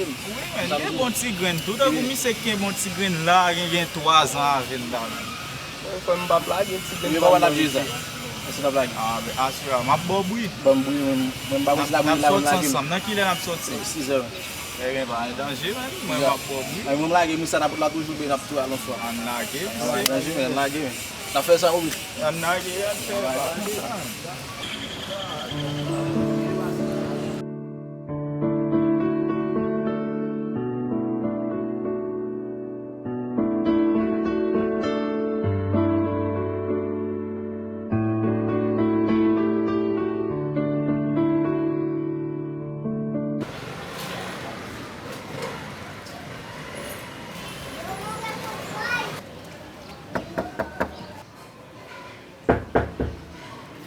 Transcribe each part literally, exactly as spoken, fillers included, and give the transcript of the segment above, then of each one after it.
Wi, men, gen bon ti grenn tou. Tankou misye ki gen bon ti grenn la, gen, gen twa zan avè l la, men. Frè m, m p ap lage ti grenn pa m nan mete. Misye p ap lage. Ah, ben, asira, m ap ba w bri. Ban m bri, mwen, mwen m pa konn si l ap bri la, mwen lage m. N ap sòti ansanm. Nan kilè n ap sòti? Sizè. Ebyen, pa gen danje, men. Mwen, m ap ba w bri. Mwen, mwen m lage, misye n ap, n ap toujou byen, n ap tou al ansanm. Ann lage, misye. Pa gen danje, men, ann lage, men. N ap fè sa, wi. Ann lage, ann fè sa.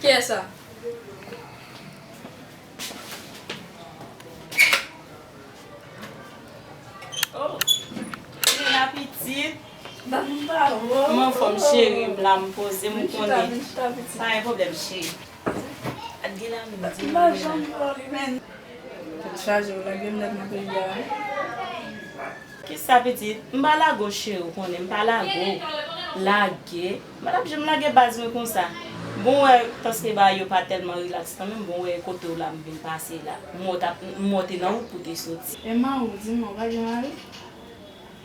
Kiyès sa? Oh, Lina pitit. Kòman w anfòm, cheri? M la, m poze m, ou konnen. Pa gen pwoblèm, cheri. At gen la menm, di m. Tèt chaje, w lage m nèt nan peyi a. Kisa, pitit? M pa lage w, cheri, ou konnen, m pa lage w. Lage? M pa t ap janm lage baz mwen konsa. Bon, w wè, paske bagay yo pa tèlman rilaks kanmenm, bon, w wè kote w la m vin pase la. M wè w t ap, m wè w te nan wout pou w te soti. E mari w, di m non, w pa gen mari?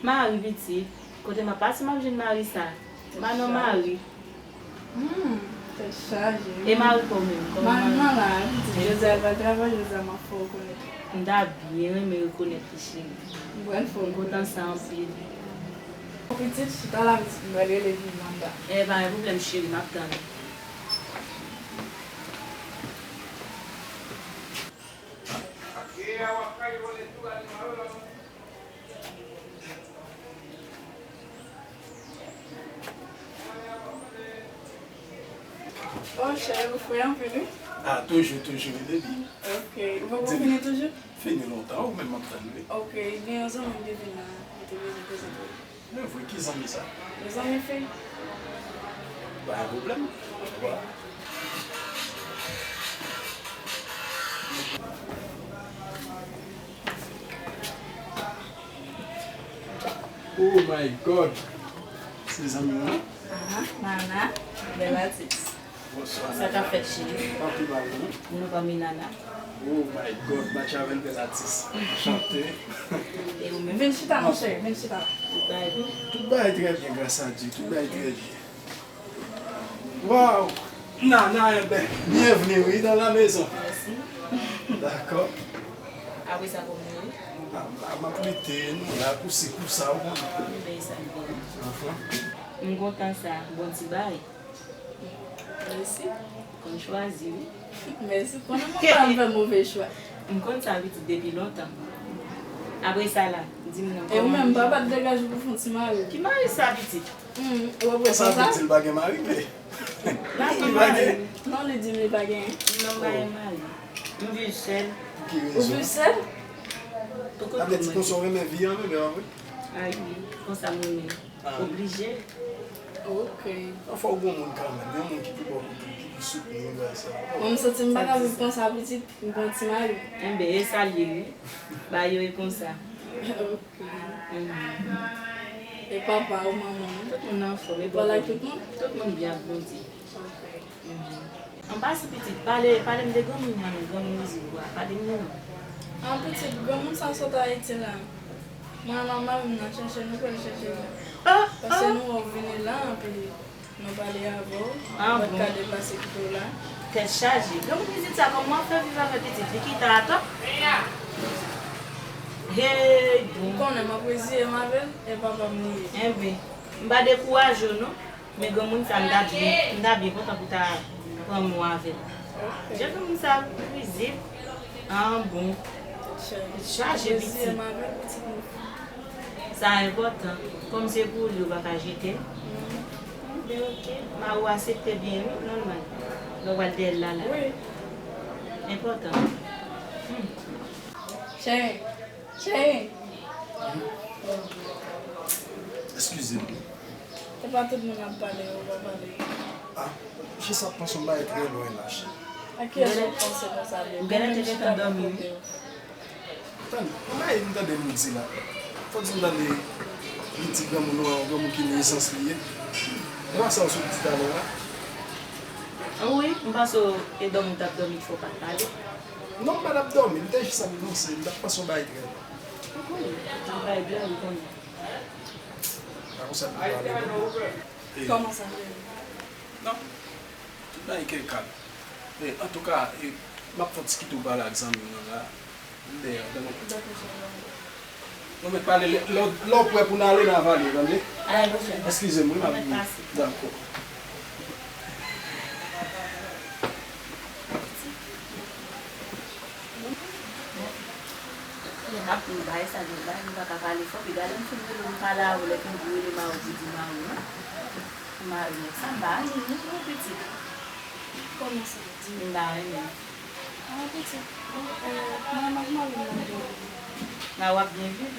Mari, pitit. Kote m ap pase, m ap jwenn mari sa. M pa nan mari. Hmm, tèt chaje. E mari pa w menm, kòman mari w? Mari m nan la, pitit. Jodi a l pral travay, jodi a m ap fè w rekonèt. M ta byen renmen rekonèt li, cheri. M pral fè w rekonèt. M kontan sa anpil. Pitit, chita la, pitit, m pral rele Vivanda. E, pa gen pwoblèm, cheri, m ap tann ou. Oh, cheri, ou fre anpil, wi. Ah, toujou, toujou, wi, baby. Ok. Ou poko fini toujou? Fini lontan, ou menm m ap tann, wi. Ok, gen yon zanmi m te vin la, li te bezwen prezante w. Men vre, ki zanmi sa? Yon zanmi fi. Pa gen pwoblèm. Ok. Oh my God! Se zanmi w, non? Aha, Nana, bèl atis. Bonswa, Nana. Sa k ap fèt, cheri? Anpil bagay, non? Nou pa mi Nana. Oh my God, match avè l, bèl atis. Anchante. E ou menm? Vin chita, monchè, vin chita. Tout bagay bon? Tout bagay trè byen, gras a Dye. Tout bagay trè byen. Waw! Nana, enben, byenvni, wi, dans la maison. Mèsi. Dakò. Apre sa, kòman w ye? M ap, m ap lite, nou la, kou si kou sa, ou konnen. Enben, sa byen. Anhan. M kontan sa, bon ti bagay. Mèsi. Konn chwazi, wi. Mèsi. Konnen mwen pa fè move chwa. M konn sa, pitit, depi lontan. Apre sa la, di m non. E ou menm, papa t degaje w pou fè yon ti mari? Ki mari sa, pitit? Hmm, ou reprezan sa? Sa vle di l pa gen mari, men. Li pa gen mari. Non, li di m li pa gen. Non, m pa gen mari. M viv sèl. Pou ki rezon? Ou viv sèl? Pou kote mwen. Sa vle di konsa w renmen vi an, men, men, wi. Ay, wi, konsa m renmen. Ah. Oblije. Ok. An fò w gen yon moun kanmenm, yon moun ki pou ba w kout men, ki pou soutni w nan sa. Mwen, m santi m pa ka viv konsa, pitit, m gon ti mari. Enben, e sa l ye, wi. Bagay yo e konsa. Ok. Mhm. E papa ou, manman w? Tout moun anfòm, e bò kote? Tout moun byen ak Bondye. Ok. Mhm. An pase pitit, pale, pale m de granmoun nan, granmoun Rizib ou a, pale m de non. An pitit, granmoun sa sot Ayiti la. Mwen ak mari m nan chèche, nou pral chèche li. Ah, ah. Paske nou wè w vini la, anpi nou pale avè w, nou pa t ka deplase kite w la. Tèt chaje. Granmoun Rizib sa, kòman w ap fè viv avè pitit li? Ki ta atò? Hey, bon. Ou konnen m ap reziye m avè l, e papa m li ye. Enben, m pa dekouraje w non. Men granmoun sa, m ta byen, m ta byen kontan pou ta pran mwen avè l. Ok. Jan granmoun sa ap rizib, an bon. Chaje pitit. Sa enpòtan. Kòm se pou li, ou pa ka jete l. Mhm. Enben, ok. Mari w aksepte byen, wi, nòmal. Lè w pral dèyè l la, la. Wi. Enpòtan. Hmm. Cheri. Cheri. Eskize m. Se pa tout moun ap pale, ou pa pale. Ah, jis ap panse yon bagay trè lwen la, cheri. A kiyès ou panse konsa, bebe? Ou genlè te gentan dòmi, wi. Tann, yon bagay m tande nou di la. Fò di m tande li di granmoun nan, yon granmoun ki nesans li ye. E pa sa w sot di talè a? Wi, m panse w te dòmi, w t ap dòmi, fò w pa t pale. Non, m pa t ap dòmi, m te jis ap panse, m t ap panse yon bagay trè lwen. Ou konnen, yon bagay trè lwen, ou konnen. Pa konsa pou pale, non. Kòman sa, frè? Non. Tout bagay kè kalm. E, antouka, e, m ap fè yon ti kite w pale ak zanmi w nan la. M dèyè w, tande. Dakò, chèf. Nou mèt pale lè, lè, lè w prè pou n ale, n a pale, tande? Eskize m, wi, m ap vini. Dakò. Lè n ap vin bay sa gen bay, nou pa ka pale fò, pi gade m fin rele w, m pale avè w, lè ke m rele mari w, di di mari w, non. Mari nèg sa, m pa renmen l non, pitit. Kòman sa? Di m pa renmen l. Ah, pitit, bon, euh, mwen ak mari m nan byen viv. Nan w ap byen viv?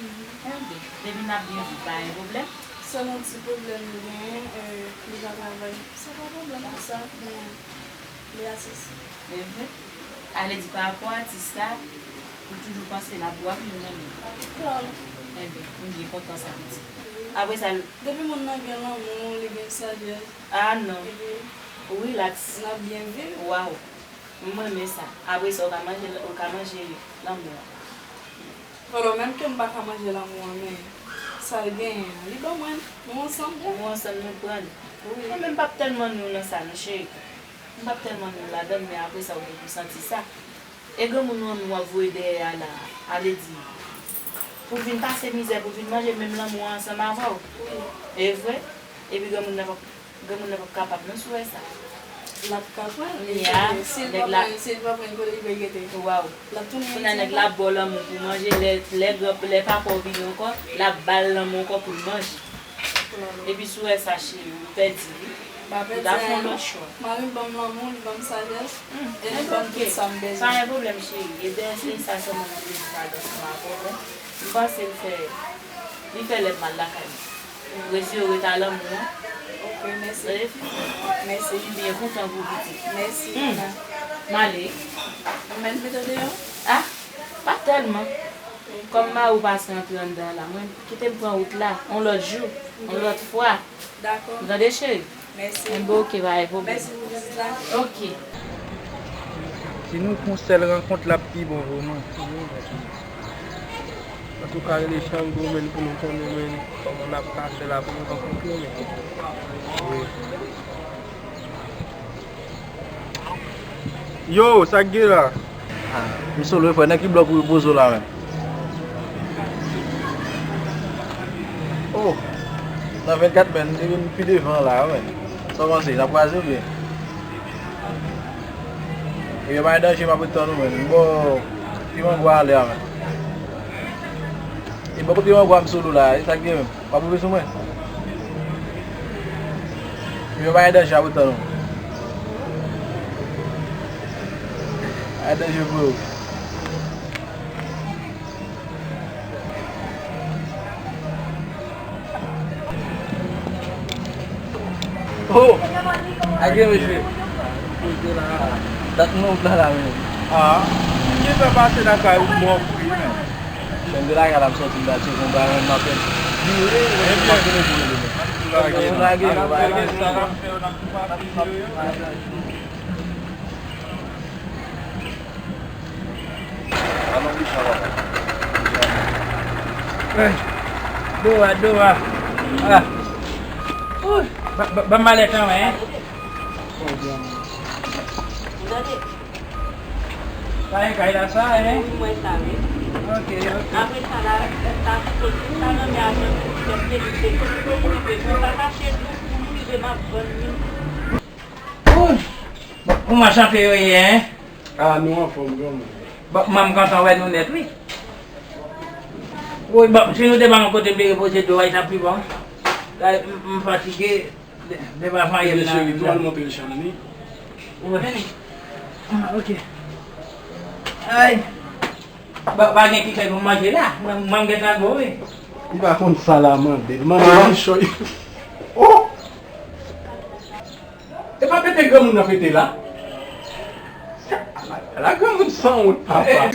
Enben, depi n ap byen viv, pa gen pwoblèm. Sèl yon ti pwoblèm nou genyen, euh, li pa travay. Se pa pwoblèm pou sa, men li atis. Evre? Ale di pa rapò a atis la, ou toujou panse l ap wè w, ou nan men l. Klè. Enben, m byen kontan sa pitit. Apre sa, l- Depi moun nan gen lanmou, li gen sajès. Ah non. Epi, ou rilaks. N ap byen viv. Waw. M renmen sa. Apre sa, ou ka manje, ou ka manje lanmou an. Alò, menm ke m pa ka manje lanmou an, men sa l genyen an, li ban mwen l. Nou ansanm, wi. Nou ansanm, nou pran l. Wi. Mwen menm, m p ap tèlman nwi w nan sa, non, cheri. M p ap tèlman nwi w ladan l, men apre sa, ou gen pou santi sa. E granmoun ou an nou w ap voye dèyè a la a, ale di, pou vin pase mizè, pou vin manje menm lanmou an ansanm avè w. Wi. E vre? Epi granmoun nan p ap, granmoun nan p ap kapab non si w wè sa. L ap kapab. Kounye a, si l pa pran, si l pa pran kote li pral rete. Waw. L ap tounen. Kounye a nèg la ap ba w lanmou pou manje, lè, lè gran, lè papa w vini ankò, l ap ba l lanmou ankò pou l manje. Epi si w wè sa cheri, ou pèdi wi. Ou ta fè yon lòt chwa. Mari m ban m lanmou, li ban m sajès, e li ban m tout sa m bezwen. Pa gen pwoblèm cheri. E dèyè se sa sèlman mwen te di sa ansanm avè w. M panse l fè, li fè lè m al lakay mwen. Rezire w rete a lanmou an. Ok, mèsi. Mèsi. M byen kontan pou pitit. Mèsi. M ale. Ou menm mete deyò? Ah, pa tèlman. Kòm mari w pase antre anndan la, mwen kite m pran wout la, yon lòt jou, yon lòt fwa. Dakò. Ou tande cheri? Mèsi. Enben ok, pa gen pwoblèm. Mèsi pou vizit la. Ok. Si nou fè yon sèl rankont, l ap pi bon pou nou. Antouka, rele Chango, men, pou nou konnen, men, kòman n ap ka fè la pou nou rankontre, men. Wi. Yo, sa k gen la? Ah, m solo wi frè, nan ki blòk ou poze w la menm? Oh, nan vennkat menm, m te vin pi devan la menm. Sa w panse, n ap kwaze oubyen? Ebyen pa gen danje, m ap ret tann ou menm. M bò Piman Bwa ale a menm. E bò kote Piman Bwa m solo la, e sa k gen menm? W ap rive sou mwen? Yo pa gen danje, ap ret tann ou. Pa gen danje pou ou. Oh! Ake mesye. Dat nou la la menm. Ah, ki sa pase nan kay ou mò pri menm? Menm de la kay la m sòti m ta tcheke yon bagay menm m apèn vire, m ap vire pou rele menm. Lage, lage, lage. Dora, Dora. Ah. Ban m malèt an, wi. Sa e kay la sa, en? Wi, mwen sa, wi. Ok, ok. Apre sa la, sa, sa nan men ajan pou fè plezi, se pou rive, mwen pa kache nou, pou rive, m ap vann li. Bon, kouman chante yo ye, en? Ah, nou anfòm, granmoun. Bon, m kontan wè nou nèt, wi. Wi, bon, si nou te ba m yon kote m te repoze do a, li t ap pi bon. La, m, m fatige, de, de pa fanyen m nan. Cheri, tou al monte l chanm li. Wi. Ah, ok. Ay. Pa, pa gen kikèt pou manje la. Mwen, mwen m gentan gwo, wi. Li pa konn sa la mande. Mande li choy. Oh! E pa pete granmoun nan pete la? Ala granmoun sanwont, papa.